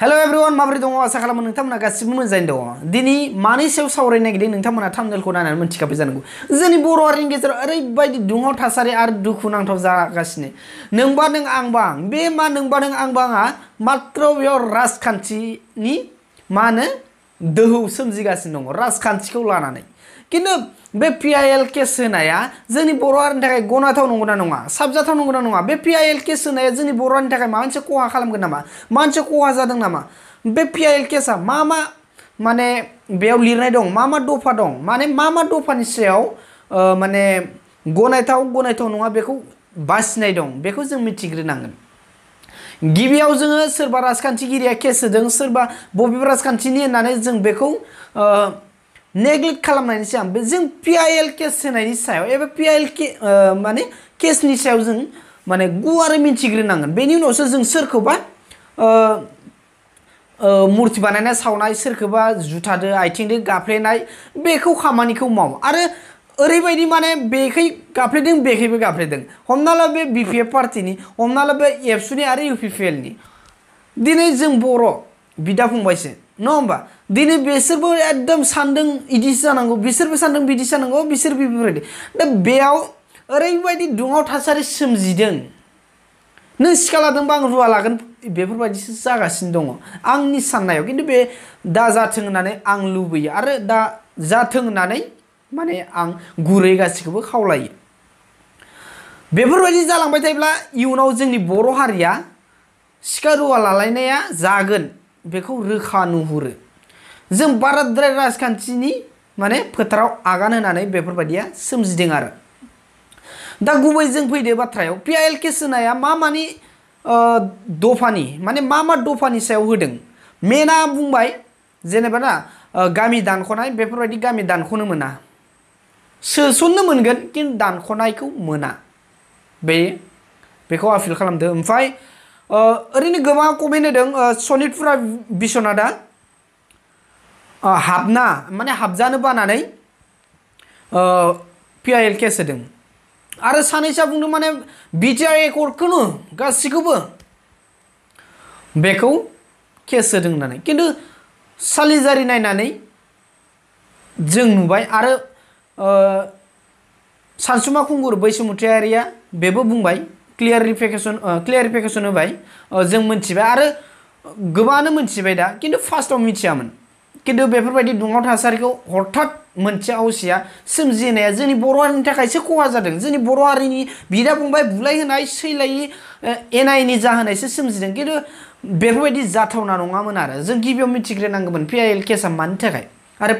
hello everyone माबोरै दङ आसा खालामो नोंथांमोना गासिबो मोजाङै दङ दिनै मानि सायाव सावरायनो नागिरदों नोंथांमोना थाम्बनेलखौ नायनानै मिथिखाबाय जानांगौ जोंनि बर' हारिनि गेजेराव ओरैबायदि दुंहाव थासारि आरो दुखुनांथाव जागासिनो नोंबा नों आंबा आं बे मा नोंबा नों आंबा आंहा मात्र बेयाव राजखान्थिनि मा होनो दोहौ सोमजिगासिनो दङ राजखान्थिखौ लानानै किन्तु बे पिआइएल केस होनाया जोंनि बर' हारिनि थाखाय गनायथाव नंगौना नङा साबजाथाव नंगौना नङा बे पिआइएल केस होनाया जोंनि बर' हारिनि थाखाय माबा मोनसे खहा खालामगोन नामा माबा मोनसे खहा जादों नामा बे पिआइएल केसआ मा माने बेयाव लिरनाय दं मा दफा दं माने मा दफानि सायाव माने गनायथाव नङा बेखौ बासिनाय दं बेखौ जों मिथिग्रोनांगोन गिबियाव जोङो सोरबा राजखान्थिगिरिया केस होदों सोरबा बबेबा राजखान्थिनि होननानै जों बेखौ नेग्लेक्ट खालामनायनि सिगां जों पिआइएल केस होनायनि सायाव एबा पिआइएल माने केसनि सायाव जों माने गुवारै मिथिग्रोनांगोन बेनि उनावसो जों सोरखौबा मुर्ति बानायना सावनाय सोरखौबा जुथादो आथिंदो गाफ्लेनाय बेखौ खामानिखौ माव आरो ओरैबायदि माने बेखै गाफ्लेदों बेखैबो गाफ्लेदों हमना ला बे बिपिएफ पार्टिनि हमना ला बे एबसुनि आरो इउपिपिएलनि दिनै जों बर' बिदा फंबायसो नङा होमबा दिनै बिसोरबो एकदम सानदों इदिसो जानांगौ बिसोरबो सानदों बिदि जानांगौ बिसोर बेफोरबायदि दा बेयाव ओरैबायदि दुङाव थासारि सोमजिदों नों सिखा लादोंबा आं रुवा लागोन बेफोरबायदिसो जागासिनो दङ आंनि साननायाव किन्तु बे दा जाथों होननानै आं लुबैयो आरो दा जाथों होननानै माने आं गुरै गासिखौबो खावलायो बेफोरबायदि जालांबाय थायोब्ला इयुनाव जोंनि बर' हारिया सिखा रुवा लालायनाया जागोन बेखौ रोखा नुहुरो जों बाराद्राय राजखान्थिनि माने फोथाराव आगान होनानै बेफोरबायदिया सोमजिदों आरो दा गुबै जों फैदो बाथ्रायाव पिआइएल केस होनाया मानि दफानि माने मा दफानि सायाव होदों मेना बुंबाय जेनेबा ना गामि दानख'नाय बेफोरबायदि गामि दानख'नो मोना सोसननो मोनगोन किन्तु दानख'नायखौ मोना बेखौ आपिल खालामदो ओमफ्राय ओरैनो गोबां कमेन्ट होदों सनितपुरा बिश्वनाथआ हाबजानो बानानै पिआइएल केस होदों आरो सानैसोआ बुंदों माने बिटिआर एकर्डखौनो गासिखौबो बेखौ केस होदों होननानै किन्तु सालिजारि नायनानै जों नुबाय आरो सानसुमा खुंगुर बैसुमुतियारिया बेबो बुंबाय क्लियारिफिकेसन होबाय जों मिथिबाय आरो गोबाङानो मिथिबाय दा किन्तु फार्स्टआव मिथियामोन किन्तु बेफोरबायदि दुङाव थासारिखौ हरथात मोनसे आवसिया सोमजिहोनाया जोंनि बर' हारिनि थाखायसो खहा जादों जोंनि बर' हारिनि बिदा फंबाय बुलाय होनाय सैलायि एना एनि जाहोनायसो सोमजिदों किन्तु बेफोरबायदि जाथावना नङामोन आरो जों गिबियाव मिथिग्रोनांगौमोन पिआइएल केसआ मानि थाखाय आरो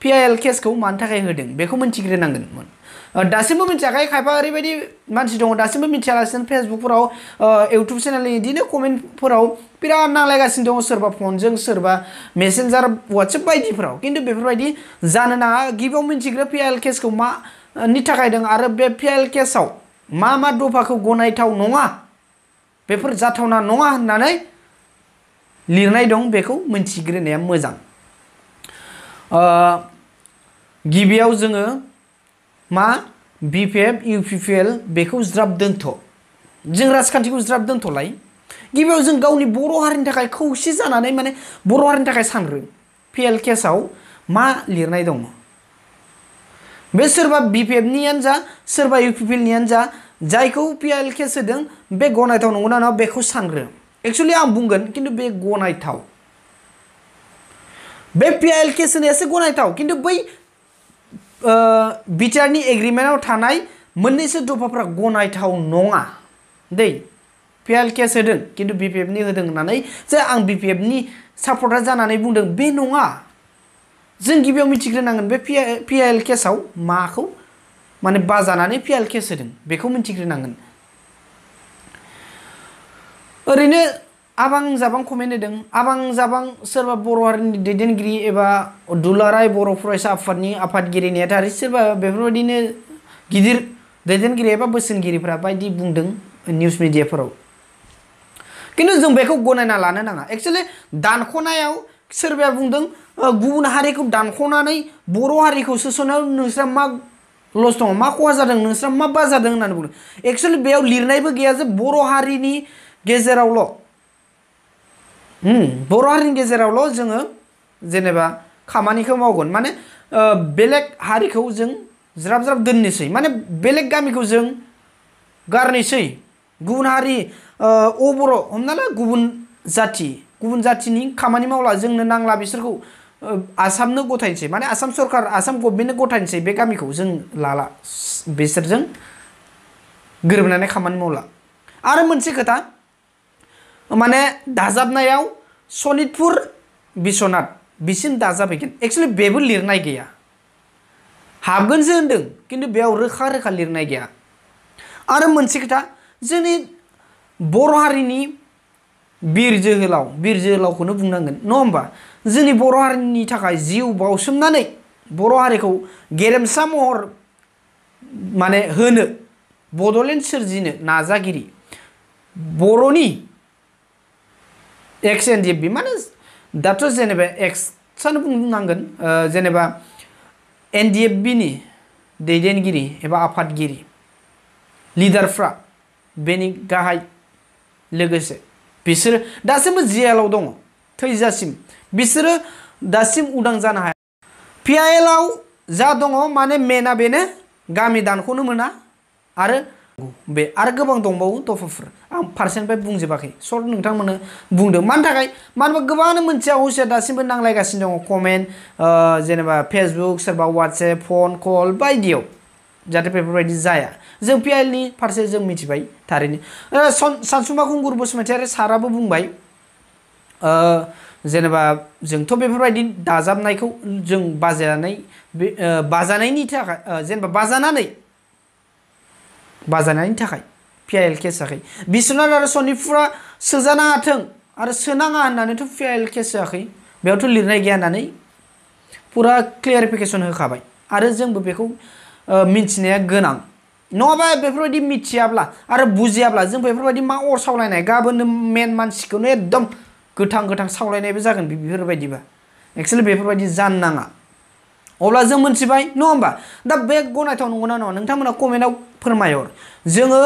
पिआइएल केसखौ मानि थाखाय होदों बेखौ मिथिग्रोनांगोनमोन दासिमबो मिथियाखै खायफा ओरैबायदि मानसि दङ दासिमबो मिथियालासिनो फेसबुकफोराव इउटुब चेनेलनि बिदिनो कमेन्टफोराव बिराद नांलायगासिनो दङ सोरबा फनजों सोरबा मेसेन्जार वाट्सएप बायदिफोराव किन्तु बेफोरबायदि जानो नाङा गिबियाव मिथिग्रो पिआइएल केसखौ मानि थाखाय दं आरो बे पिआइएल केसआव मा दफाखौ गनायथाव नङा बेफोर जाथावना नङा होननानै लिरनाय दं बेखौ मिथिग्रोनाया मोजां गिबियाव जोङो बिपिएफ इउपिपिएल बेखौ ज्राब दोनथ' जों राजखान्थिखौ ज्राब दोनथ'लाय गिबियाव जों गावनि बर' हारिनि थाखाय खौसे जानानै माने बर' हारिनि थाखाय सानग्रो पिआइएल केसआव मा लिरनाय दङ बे सोरबा बिपिएफनियानो जा सोरबा इउपिपिएलनियानो जा जायखौ पिआइएल केस होदों बे गनायथाव नंगौना नङा बेखौ सानग्रो एक्सुवेलि आं बुंगोन किन्तु बे गनायथाव बे पिआइएल केस होनायासो गनायथाव किन्तु बै बिटिआरनि एग्रिमेन्टआव थानाय मोननैसो दफाफ्रा गनायथाव नङा दै पिआइएल केस होदों किन्तु बिपिएफनि होदों होननानै जे आं बिपिएफनि सापर्टार जानानै बुंदों बे नङा जों गिबियाव मिथिग्रोनांगोन बे पिआइएल केसआव माखौ माने बाजानानै पिआइएल केस होदों बेखौ मिथिग्रोनांगोन ओरैनो आबां जाबां कमेन्ट होदों आबां जाबां सोरबा बर' हारिनि दैदेनगिरि एबा दुलाराय बर' फरायसा आफादनि आफादगिरि नेहाथारि सोरबा बेफोरबायदिनो गिदिर दैदेनगिरि एबा बोसोनगिरिफ्रा बायदि बुंदों निउस मिडियाफोराव किन्तु जों बेखौ गनायना लानो नाङा एक्सुवेलि दानख'नायाव सोरबाया बुंदों गुबुन हारिखौ दानख'नानै बर' हारिखौ सोसननायाव नोंस्रा मा लस दङ मा खहा जादों नोंस्रा मा बा जादों होननानै बुंदों एक्सुवेलि बेयाव लिरनायबो गैया जे बर' हारिनि गेजेरावल' बर' हारिनि गेजेरावल' जोङो जेनेबा खामानिखौ मावगोन माने बेलेग हारिखौ जों ज्राब ज्राब दोननोसै माने बेलेग गामिखौ जों गारनोसै गुबुन हारि बर' हमना ला गुबुन जाथिनि खामानि मावला जोंनो नांला बिसोरखौ आसामनो गथायनोसै माने आसाम सरकार आसाम गभर्नमेन्टनो गथायनोसै बे गामिखौ जों लाला बिसोरजों गोरोबनानै खामानि मावला आरो मोनसे खोथा माने दाजाबनायाव सनितपुर बिश्वनाथ बिसिम दाजाबहैगोन एक्चुअलि बेबो लिरनाय गैया हाबगोनसो होनदों खिन्थु बेयाव रोखा रोखा लिरनाय गैया आरो मोनसे खोथा जोंनि बर' हारिनि बिर जोहोलावखौनो बुंनांगोन नङा होमबा जोंनि बर' हारिनि थाखाय जिउ बावसोमनानै बर' हारिखौ गेरेमसा महर माने होनो बड'लेण्ड सोरजिनो नाजागिरि बर'नि एक्स एनडिएफबि माने दाथ' जेनेबा एक्सआनो बुंनांगोन जेनेबा एनडिएफबिनि दैदेनगिरि एबा आफादगिरि लिडारफ्रा बेनि गाहाय लोगोसे बिसोरो दासिमबो जेलाव दङ थैजासिम बिसोरो दासिम उदां जानो हाया पिआइएलआव जा दङ माने मेना बेनो गामि दानख'नो मोना आरो बे आरो गोबां दंबावो दफाफोर आं फारसेनिफ्राय बुंजोबाखै सर्ट नोंथांमोननो बुंदों मानि थाखाय मानो होनबा गोबाङानो मोनथिया हसिया दासिमबो नांलायगासिनो दङ कमेन्ट जेनेबा फेसबुक सोरबा वाट्सएप फन कल बायदियाव जाहाथे बेफोरबायदि जाया जों पिआइएलनि फारसे जों मिथिबाय थारैनो सानसुमा खुंगुर बसुमतारी साराबो बुंबाय जेनेबा जोंथ' बेफोरबायदि दाजाबनायखौ जों बाजानायनि थाखाय जेनेबा बाजानायनि थाखाय पिआइएल केस जायाखै बिश्वनाथ आरो सनितपुरा सोजानो हाथों आरो सोनाङा होननानैथ' पिआइएल केस जायाखै बेयावथ' लिरनाय गैया होननानै पुरा क्लियारिफिकेसन होखाबाय आरो जोंबो बेखौ मिथिनाया गोनां नङाबा बेफोरबायदि मिथियाब्ला आरो बुजियाब्ला जों बेफोरबायदि मा अर सावलायनाय गाबोननो मेन मानसिखौनो एकदम गोथां सावलायनायबो जागोन बेफोरबायदिबा एक्चुअलि बेफोरबायदि जानो नाङा अब्ला जों मोनथिबाय नङा होमबा दा बे गनायथाव नंगौना नङा नोंथांमोना कमेन्टआव फोरमायहर जोङो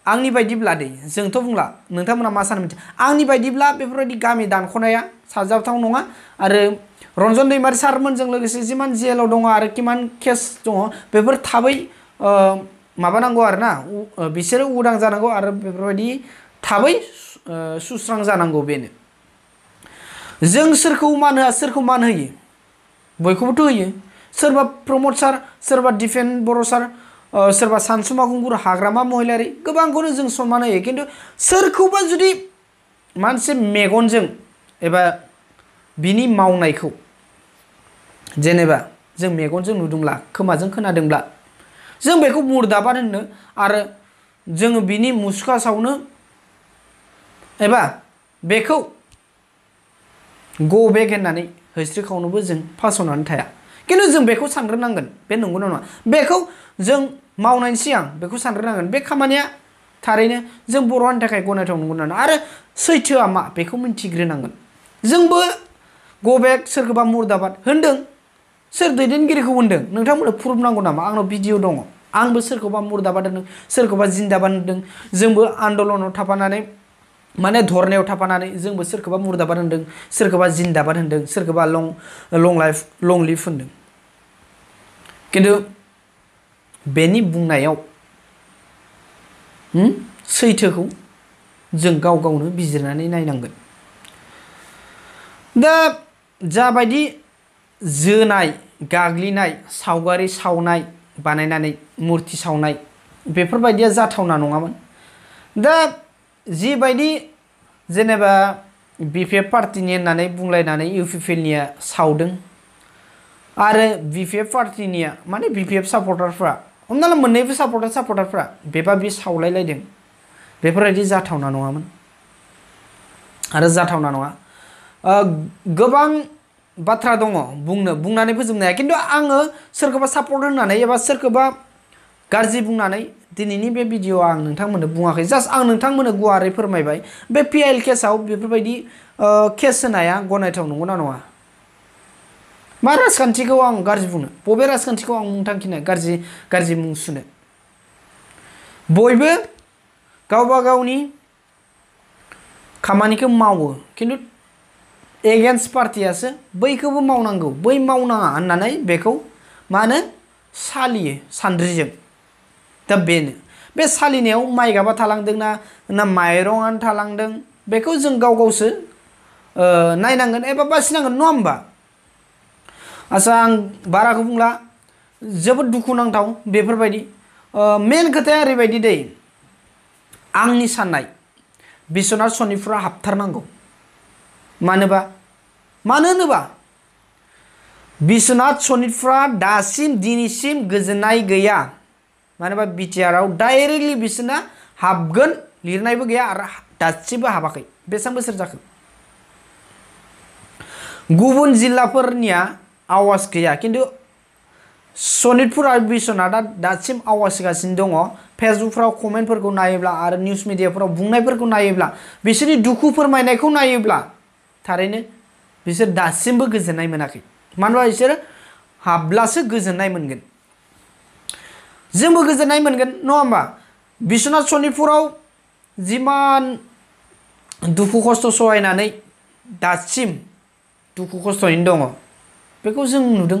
आंनि बायदिब्ला दै जोंथ' बुंला नोंथांमोना मा सानो मिथिया आंनि बायदिब्ला बेफोरबायदि गामि दानख'नाया साजाथाव नङा आरो रन्जन दैमारि सारमोनजों लोगोसे जिमान जेलाव दङ आरो किमान केस दङ बेफोर थाबै माबानांगौ आरोना बिसोरो उदां जानांगौ आरो बेफोरबायदि थाबै सुस्रां जानांगौ बेनो जों सोरखौ मान होआ सोरखौ मान होयो बयखौबोथ' होयो सोरबा प्रमद सार सोरबा दिपेन बर' सार सोरबा सानसुमा खुंगुर हाग्रामा महिलारि गोबांखौनो जों सनमान होयो खिन्थु सोरखौबा जुदि मानसि मेगनजों एबा बिनि मावनायखौ जेनेबा जों मेगनजों नुदोंब्ला खोमाजों खोनादोंब्ला जों बेखौ मुर्दाबाद होननो आरो जोङो बिनि मुसुखा सावनो एबा बेखौ गो बेक होननानै हैस्रि खावनोबो जों फासयनानै थाया खिन्थु जों बेखौ सानग्रोनांगोन बे नंगौना नङा बेखौ जों मावनायनि सिगां बेखौ सानग्रोनांगोन बे खामानिया थारैनो जों बर'नि थाखाय गनायथाव नंगौना नङा आरो सैथोआ मा बेखौ मिन्थिग्रोनांगोन जोंबो गो बेक सोरखौबा मुर्दाबाद होनदों सोर दैदेनगिरिखौ होनदों नोंथांमोननो प्रुफ नांगौ नामा आंनाव भिडिअ दङ आंबो सोरखौबा मुर्दाबाद होनदों सोरखौबा जिन्दाबाद होनदों जोंबो आन्दलनाव थाफानानै माने धरनायाव थाफानानै जोंबो सोरखौबा मुर्दाबाद होनदों सोरखौबा जिन्दाबाद होनदों सोरखौबा लं लिभ होनदों खिन्थु बेनि बुंनायाव सैथोखौ जों गाव गावनो बिजिरनानै नायनांगोन दा जाबायदि जोनाय गाग्लिनाय सावगारि सावनाय बानायनानै मुर्ति सावनाय बेफोरबायदिया जाथावना नङामोन दा जिबायदि जेनेबा बिपिएफ पार्टिनि होननानै बुंलायनानै इउपिपिएलनिया सावदों आरो बिपिएफ पार्टिनिया माने बिपिएफ सापर्टारफ्रा हमना ला मोननैबो सापर्टारफ्रा बेबा बे सावलायलायदों बेफोरबायदि जाथावना नङामोन आरो जाथावना नङा गोबां बाथ्रा दङ बुंनानै फोजोबनो हाया खिन्थु आङो सोरखौबा सापर्ट होनानै एबा सोरखौबा गाज्रि बुंनानै दिनैनि बे भिडिअ आं नोंथांमोननो बुङाखै जास्ट आं नोंथांमोननो गुवारै फोरमायबाय बे पिआइएल केसाव बेफोरबायदि केस होनाया गनायथाव नंगौना नङा मा राजखान्थिखौ आं गाज्रि बुंनो बबे राजखान्थिखौ आं मुं थांखिनो गाज्रि मुं सुनो बयबो गावबा गावनि खामानिखौ मावो खिन्थु एगेन्स्ट पार्टियासो बैखौबो मावनांगौ बै मावनाङा होननानै बेखौ मा होनो सालियो सान्द्रिजों दा बेनो बे सालिनायाव माइ गाबा थालांदों ना माइरंआनो थालांदों बेखौ जों गाव गावसो नायनांगोन एबा बासिनांगोन नङा होमबा आसा आं बाराखौ बुंला जोबोद दुखुनांथाव बेफोरबायदि मेन खोथाया ओरैबायदि दै आंनि साननाय बिश्वनाथ शनितपुरा हाबथारनांगौ मानो होनोबा बिश्वनाथ शनितपुरा दासिम दिनैसिम गोजोननाय गैया मानोबा बिटिआरआव डाइरेक्टलि बिसोरना हाबगोन लिरनायबो गैया आरो दासिमबो हाबाखै बेसेबां बोसोर जाखो गुबुन जिल्लाफोरनिया आवाज गैया खिन्थु शनितपुर आरो बिश्वनाथआ दासिम आवाज होगासिनो दङ फेसबुकफ्राव कमेन्टफोरखौ नायोब्ला आरो निउस मिडियाफोराव बुंनायफोरखौ नायोब्ला बिसोरनि दुखु फोरमायनायखौ नायोब्ला थारैनो बिसोर दासिमबो गोजोननाय मोनाखै मानोबा बिसोर हाब्लासो गोजोननाय मोनगोन जोंबो गोजोननाय मोनगोन नङा होमबा बिश्वनाथ शनितपुराव जिमान दुखु खस्थ सहायनानै दासिम दुखु खस्थयैनो दङ बेखौ जों नुदों